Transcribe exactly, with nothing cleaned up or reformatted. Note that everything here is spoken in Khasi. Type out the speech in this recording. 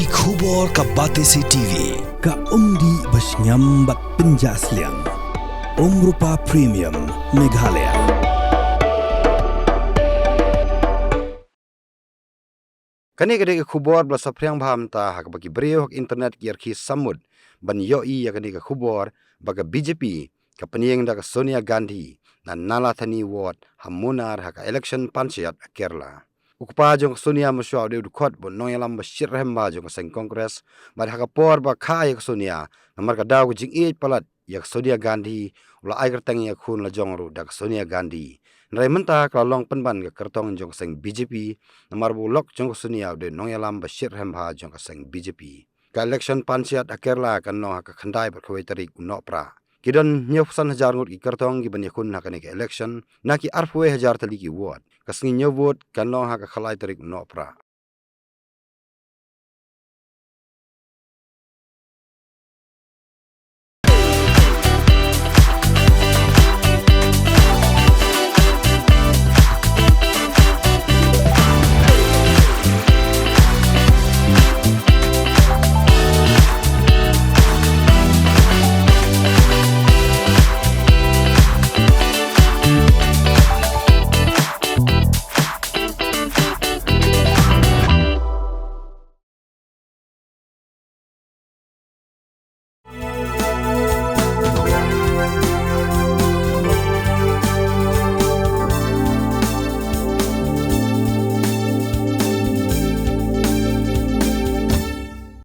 Ki khubor ka Batesi T V, ka umdih ba shngiam bad pynjah sliang. Umrupa Premium, Meghalaya. Kane ka dei ka khubor ba la saphriang bha mynta ha kaba ki briew ha ka internet ki ïarkhie sammut ban ïohi ïa kane ka khubor ba ka B J P ka pynïeng da ka Sonia Gandhi na Nalathani Ward ha Munnar ha ka election panchayat ha Kerala. U kpa jong ka Sonia mynshuwa u dei u dkhot bad u nongïalam ba shitrhem bha jong ka seng Congress, bad ha ka por ba kha ïa ka Sonia namar ka daw ka jingïeit palat ïa ka Sonia Gandhi, u la ai kyrteng ïa ka khun la jong ruh da ka Sonia Gandhi. Hynrei mynta ka la long pynban ka kyrtong jong ka seng B J P namar ba u lok jong ka Sonia u dei u nongïalam ba shitrhem bha jong ka seng B J P. Ka election panchayat ha Kerala kan long ha ka khyndai bad kawei tarik u Nohprah. Ki don hynñiewphew san hajar ngut ki kyrtong kiban ïakhun ha kane ka election na ki arphew hajar tylli ki ward. Ka sngi ñiew vote kan long ha ka khatlai tarik u Nohprah.